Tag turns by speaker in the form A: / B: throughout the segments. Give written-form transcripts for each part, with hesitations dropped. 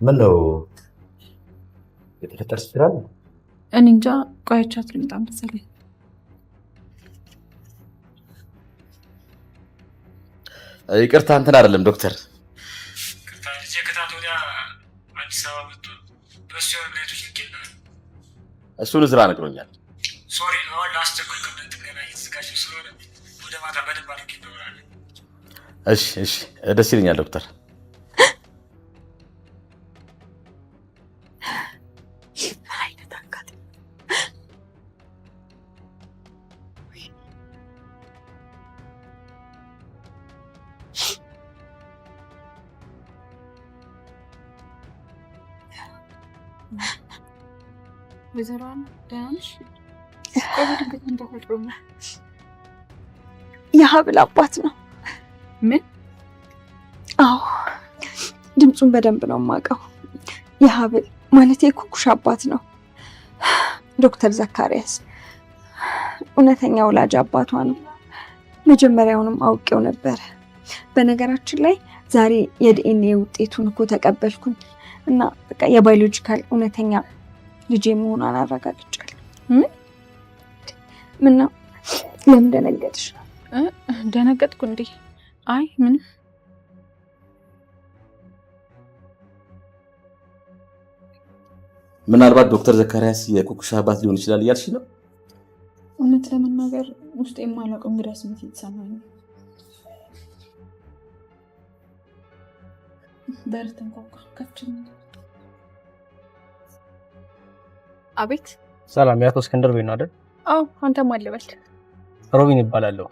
A: ምን ነው የተፈጠረ ችግር አለ?
B: እኔ እንጃ፣ ቆያቻት ልምጣ መሰለኝ።
A: ይቅርታ እንትን አይደለም ዶክተር።
C: ይቅርታ ልጄ ከትናንት ወዲያ አዲስ አበባ መጥቶ በእሱ የሆነ መድኃኒቶች ልኬልሃል።
A: እሱን እዝራ ነግሮኛል።
C: Sorry፣ አሁን ለአስቸኳይ ቀዶ ጥገና እየተዘጋጀሁ ስለሆነ ወደ ማታ በደንብ አድርጌ እናወራለን።
A: እሺ እሺ፣ ደስ ይለኛል ዶክተር።
D: ምን አይነት አጋጣሚ!
B: ወይዘሮ ሀና ደህና ነሽ? ቆይ በድንገት ምን ተፈጥሮ ነው?
D: የሀብል አባት ነው።
B: ምን?
D: አዎ ድምፁን በደንብ ነው የማውቀው። የሀብል ማለት የኩኩሽ አባት ነው። ዶክተር ዘካሪያስ እውነተኛ ወላጅ አባቷ ነው። መጀመሪያውንም አውቄው ነበረ። በነገራችን ላይ ዛሬ የዲኤንኤ ውጤቱን እኮ ተቀበልኩኝ እና በቃ የ biological እውነተኛ ልጄ መሆኗን አረጋግጫለሁ።
B: ምን?
D: ምነው ለምን ደነገጥሽ?
B: ደነገጥኩ እንዴ? አይ ምንም።
A: ምናልባት ዶክተር ዘካሪያስ የኩኩሻ አባት ሊሆን ይችላል እያልሽ ነው?
B: እውነት ለመናገር ውስጥ የማላውቀው እንግዳ ስሜት የተሰማኝ ነው። በር ተንኳኳ። ከፍቼ አቤት።
E: ሰላም፣ የአቶ እስክንድር ቤት ነው አይደል?
B: አዎ፣ አንተ ማን ልበል?
E: ሮቢን ይባላለሁ።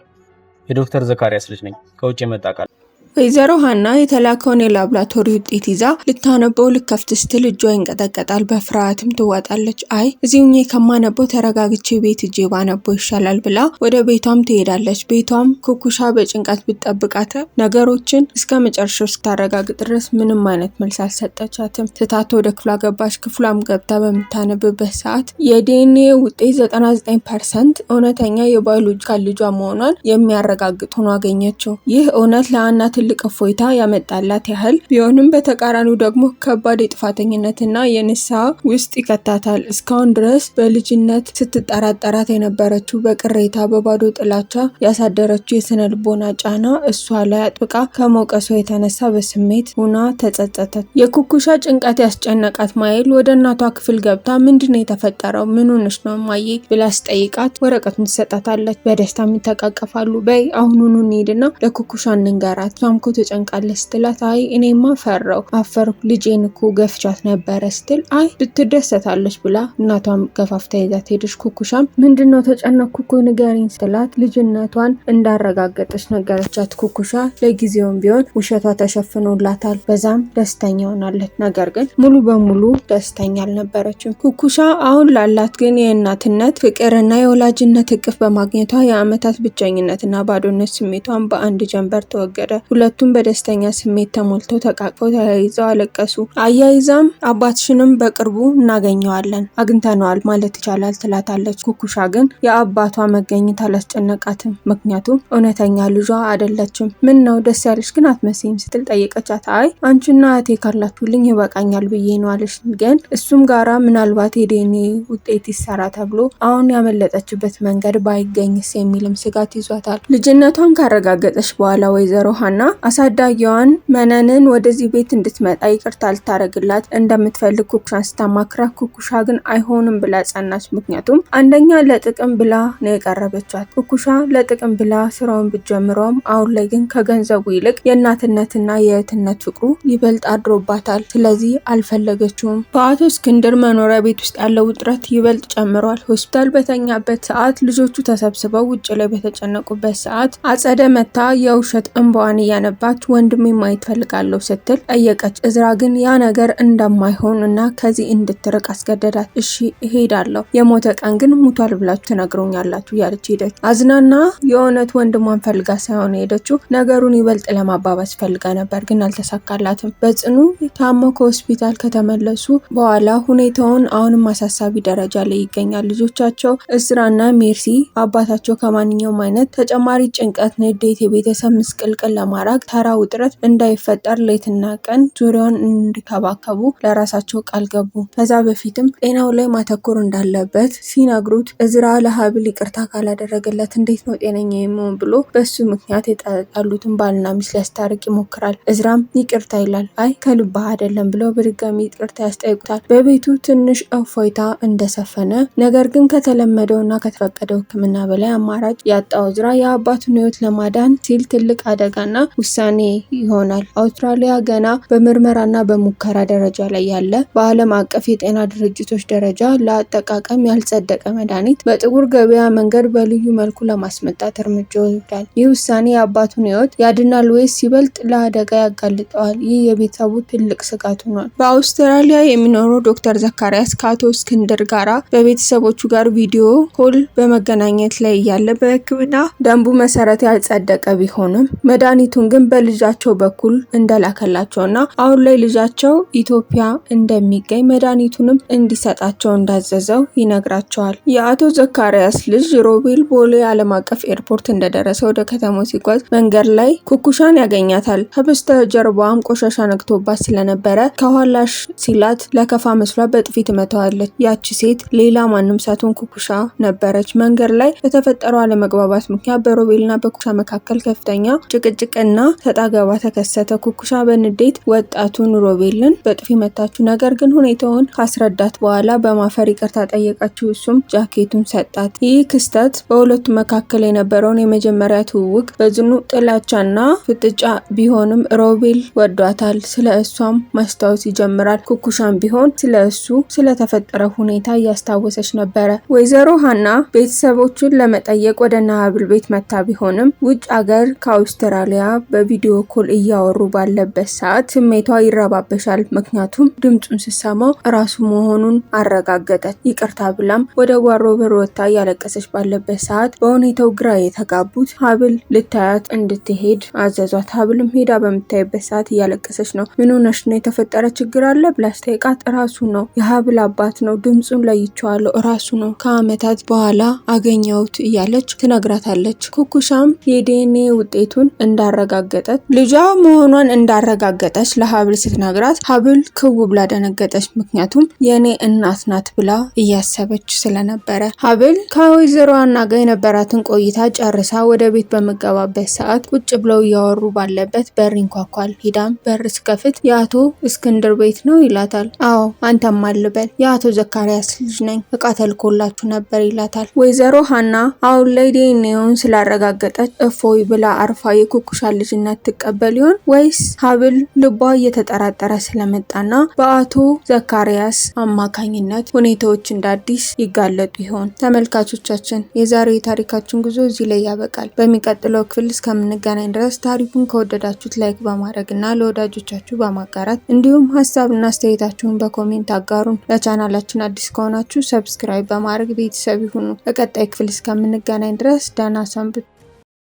E: የዶክተር ዘካሪያስ ልጅ ነኝ። ከውጭ የመጣ ቃል።
F: ወይዘሮ ሀና የተላከውን የላብራቶሪ ውጤት ይዛ ልታነበው ልከፍት ስትል እጇ ይንቀጠቀጣል። በፍርሃትም ትዋጣለች። አይ እዚሁ ሆኜ ከማነበው ተረጋግቼ ቤት ሄጄ ባነበው ይሻላል ብላ ወደ ቤቷም ትሄዳለች። ቤቷም ኩኩሻ በጭንቀት ብትጠብቃትም ነገሮችን እስከ መጨረሻው እስክታረጋግጥ ድረስ ምንም አይነት መልስ አልሰጠቻትም። ትታት ወደ ክፍሏ ገባች። ክፍሏም ገብታ በምታነብበት ሰዓት የዲኤንኤ ውጤት 99% እውነተኛ የ biological ልጇ መሆኗን የሚያረጋግጥ ሆኖ አገኘችው። ይህ እውነት ለሀና ትልቅ እፎይታ ያመጣላት ያህል ቢሆንም በተቃራኒው ደግሞ ከባድ የጥፋተኝነትና የንስሐ ውስጥ ይከታታል። እስካሁን ድረስ በልጅነት ስትጠራጠራት የነበረችው በቅሬታ በባዶ ጥላቻ ያሳደረችው የስነ ልቦና ጫና እሷ ላይ አጥብቃ ከመውቀሷ የተነሳ በስሜት ሁና ተጸጸተች። የኩኩሻ ጭንቀት ያስጨነቃት ማይል ወደ እናቷ ክፍል ገብታ ምንድነው የተፈጠረው? ምን ሆነሽ ነው እማዬ? ብላ ስጠይቃት ወረቀቱን ትሰጣታለች። በደስታም ይተቃቀፋሉ። በይ አሁኑኑ እንሂድና ለኩኩሻ እንንገራት፣ እሷም እኮ ተጨንቃለች ስትላት፣ አይ እኔማ ፈራው አፈርኩ ልጄን እኮ ገፍቻት ነበረ ስትል፣ አይ ትደሰታለች ብላ እናቷም ገፋፍታ ይዛት ሄደች። ኩኩሻም ምንድነው ተጨነቅኩ እኮ ንገሪኝ ስትላት ልጅነቷን እንዳረጋገጠች ነገረቻት። ኩኩሻ ለጊዜውም ቢሆን ውሸቷ ተሸፍኖላታል። በዛም ደስተኛ ሆናለች። ነገር ግን ሙሉ በሙሉ ደስተኛ አልነበረችም። ኩኩሻ አሁን ላላት ግን የእናትነት ፍቅርና የወላጅነት እቅፍ በማግኘቷ የዓመታት ብቸኝነትና ባዶነት ስሜቷን በአንድ ጀንበር ተወገደ። ሁለቱም በደስተኛ ስሜት ተሞልተው ተቃቅፈው ተያይዘው አለቀሱ። አያይዛም አባትሽንም በቅርቡ እናገኘዋለን አግኝተነዋል ማለት ይቻላል ትላታለች። ኩኩሻ ግን የአባቷ መገኘት አላስጨነቃትም። ምክንያቱም እውነተኛ ልጇ አይደለችም። ምን ነው ደስ ያለሽ ግን አትመስይም ስትል ጠየቀቻት። አይ አንቺና እህቴ ካላችሁልኝ ይበቃኛል ብዬ ነው አለች። ግን እሱም ጋራ ምናልባት የዲኤንኤ ውጤት ይሰራ ተብሎ አሁን ያመለጠችበት መንገድ ባይገኝስ የሚልም ስጋት ይዟታል። ልጅነቷን ካረጋገጠች በኋላ ወይዘሮ ሀና አሳዳጊዋን መነንን ወደዚህ ቤት እንድትመጣ ይቅርታ ልታረግላት እንደምትፈልግ ኩኩሻን ስታማክራ፣ ኩኩሻ ግን አይሆንም ብላ ጸናች። ምክንያቱም አንደኛ ለጥቅም ብላ ነው የቀረበቻት። ኩኩሻ ለጥቅም ብላ ስራውን ብትጀምረውም አሁን ላይ ግን ከገንዘቡ ይልቅ የእናትነትና የእህትነት ፍቅሩ ይበልጥ አድሮባታል። ስለዚህ አልፈለገችውም። በአቶ እስክንድር መኖሪያ ቤት ውስጥ ያለው ውጥረት ይበልጥ ጨምሯል። ሆስፒታል በተኛበት ሰዓት ልጆቹ ተሰብስበው ውጭ ላይ በተጨነቁበት ሰዓት አጸደ መታ የውሸት እንባዋን እያነባች ወንድሜ ማየት ፈልጋለሁ ስትል ጠየቀች። እዝራ ግን ያ ነገር እንደማይሆን እና ከዚህ እንድትርቅ አስገደዳት። እሺ እሄዳለሁ፣ የሞተ ቀን ግን ሙቷል ብላችሁ ትነግሩኛላችሁ እያለች ሄደች። አዝናና የእውነት ወንድሟን ፈልጋ ሳይሆን የሄደችው ነገሩን ይበልጥ ለማባባስ ፈልጋ ነበር፣ ግን አልተሳካላትም። በጽኑ ታመው ከሆስፒታል ከተመለሱ በኋላ ሁኔታውን አሁንም አሳሳቢ ደረጃ ላይ ይገኛል። ልጆቻቸው እስራና ሜርሲ አባታቸው ከማንኛውም አይነት ተጨማሪ ጭንቀት፣ ንዴት፣ የቤተሰብ ምስቅልቅል ለማራቅ እንዳይራራቅ፣ ተራ ውጥረት እንዳይፈጠር ሌትና ቀን ዙሪያውን እንዲከባከቡ ለራሳቸው ቃል ገቡ። ከዛ በፊትም ጤናው ላይ ማተኮር እንዳለበት ሲነግሩት እዝራ ለሀብል ይቅርታ ካላደረገለት እንዴት ነው ጤነኛ የሚሆን ብሎ በሱ ምክንያት የተጣሉትን ባልና ሚስት ሊያስታርቅ ይሞክራል። እዝራም ይቅርታ ይላል። አይ ከልብህ አይደለም ብለው በድጋሚ ይቅርታ ያስጠይቁታል። በቤቱ ትንሽ እፎይታ እንደሰፈነ ነገር ግን ከተለመደውና ከተፈቀደው ሕክምና በላይ አማራጭ ያጣው እዝራ የአባቱን ሕይወት ለማዳን ሲል ትልቅ አደጋና ውሳኔ ይሆናል። አውስትራሊያ ገና በምርመራና በሙከራ ደረጃ ላይ ያለ፣ በዓለም አቀፍ የጤና ድርጅቶች ደረጃ ለአጠቃቀም ያልጸደቀ መድኃኒት በጥቁር ገበያ መንገድ በልዩ መልኩ ለማስመጣት እርምጃ ይወስዳል። ይህ ውሳኔ የአባቱን ሕይወት ያድናል ወይስ ይበልጥ ለአደጋ ያጋልጠዋል? ይህ የቤተሰቡ ትልቅ ስጋት ሆኗል። በአውስትራሊያ የሚኖረው ዶክተር ዘካሪያስ ከአቶ እስክንድር ጋራ በቤተሰቦቹ ጋር video call በመገናኘት ላይ እያለ፣ በሕክምና ደንቡ መሰረት ያልጸደቀ ቢሆንም መድኃኒቱን ግን በልጃቸው በኩል እንደላከላቸውና አሁን ላይ ልጃቸው ኢትዮጵያ እንደሚገኝ፣ መድኃኒቱንም እንዲሰጣቸው እንዳዘዘው ይነግራቸዋል። የአቶ ዘካሪያስ ልጅ ሮቤል ቦሌ ዓለም አቀፍ ኤርፖርት እንደደረሰ ወደ ከተማው ሲጓዝ መንገድ ላይ ኩኩሻን ያገኛታል። ከበስተጀርባዋም ቆሻሻ ነክቶባት ስለነበረ ከኋላሽ ሲላት ለከፋ መስሏ በጥፊ ትመታዋለች። ያቺ ሴት ሌላ ማንም ሳትሆን ኩኩሻ ነበረች። መንገድ ላይ በተፈጠረው አለመግባባት ምክንያት በሮቤልና በኩኩሻ መካከል ከፍተኛ ጭቅጭቅና ሰጣገባ ተከሰተ። ኩኩሻ በንዴት ወጣቱን ሮቤልን በጥፊ መታችው። ነገር ግን ሁኔታውን ካስረዳት በኋላ በማፈር ይቅርታ ጠየቀችው። እሱም ጃኬቱን ሰጣት። ይህ ክስተት በሁለቱ መካከል የነበረውን የመጀመሪያ ትውውቅ በጽኑ ጥላቻና ፍጥጫ ቢሆንም ሮቤል ወዷታል። ስለ እሷም ማስታወስ ይጀምራል። ኩኩሻም ቢሆን ስለ እሱ ስለተፈጠረ ሁኔታ እያስታወሰች ነበረ። ወይዘሮ ሀና ቤተሰቦቹን ለመጠየቅ ወደ ሀብል ቤት መታ ቢሆንም ውጭ አገር ከአውስትራሊያ በ video call እያወሩ ባለበት ሰዓት ስሜቷ ይረባበሻል። ምክንያቱም ድምፁን ስትሰማው እራሱ መሆኑን አረጋገጠች። ይቅርታ ብላም ወደ ጓሮ በር ወጥታ እያለቀሰች ባለበት ሰዓት በሁኔታው ግራ የተጋቡት ሀብል ልታያት እንድትሄድ አዘዟት። ሀብልም ሄዳ በምታይበት ሰዓት እያለቀሰች ነው። ምን ሆነሽ ነው? የተፈጠረ ችግር አለ ብላ ስጠይቃት እራሱ ነው፣ የሀብል አባት ነው፣ ድምፁን ለይቼዋለሁ፣ እራሱ ነው፣ ከአመታት በኋላ አገኘሁት እያለች ትነግራታለች። ኩኩሻም የዲኤንኤ ውጤቱን እንዳረጋገጠች፣ ልጇ መሆኗን እንዳረጋገጠች ለሀብል ስትነግራት ሀብል ክው ብላ ደነገጠች። ምክንያቱም የኔ እናት ናት ብላ እያሰበች ስለነበረ። ሀብል ከወይዘሮ ሀና ጋር የነበራትን ቆይታ ጨርሳ ወደ ቤት በምገባበት ሰዓት ቁጭ ብለው እያወሩ ባለበት በር ይንኳኳል። ሂዳም በር ስከፍት የአቶ እስክንድር ቤት ነው ይላታል። አዎ፣ አንተም አልበል፣ የአቶ ዘካሪያስ ልጅ ነኝ፣ እቃ ተልኮላችሁ ነበር ይላታል። ወይዘሮ ሀና አሁን ላይ ዲኤንኤውን ስላረጋገጠች እፎይ ብላ አርፋ የኩኩሻ ልጅነት ትቀበል ይሆን ወይስ ሀብል ልቧ እየተጠራጠረ ስለመጣና በአቶ ዘካሪያስ አማካኝነት ሁኔታዎች እንደ አዲስ ይጋለጡ ይሆን? ተመልካቾቻችን፣ የዛሬው የታሪካችን ጉዞ እዚህ ላይ ያበቃል። በሚቀጥለው ክፍል እስከምንገናኝ ድረስ ታሪኩን ከወደዳችሁት like በማድረግ እና ለወዳጆቻችሁ በማጋራት እንዲሁም ሀሳብና አስተያየታችሁን በ comment አጋሩን። ለቻናላችን አዲስ ከሆናችሁ subscribe በማድረግ ቤተሰብ ይሁኑ። በቀጣይ ክፍል እስከምንገናኝ ድረስ ደህና ሰንብቱ።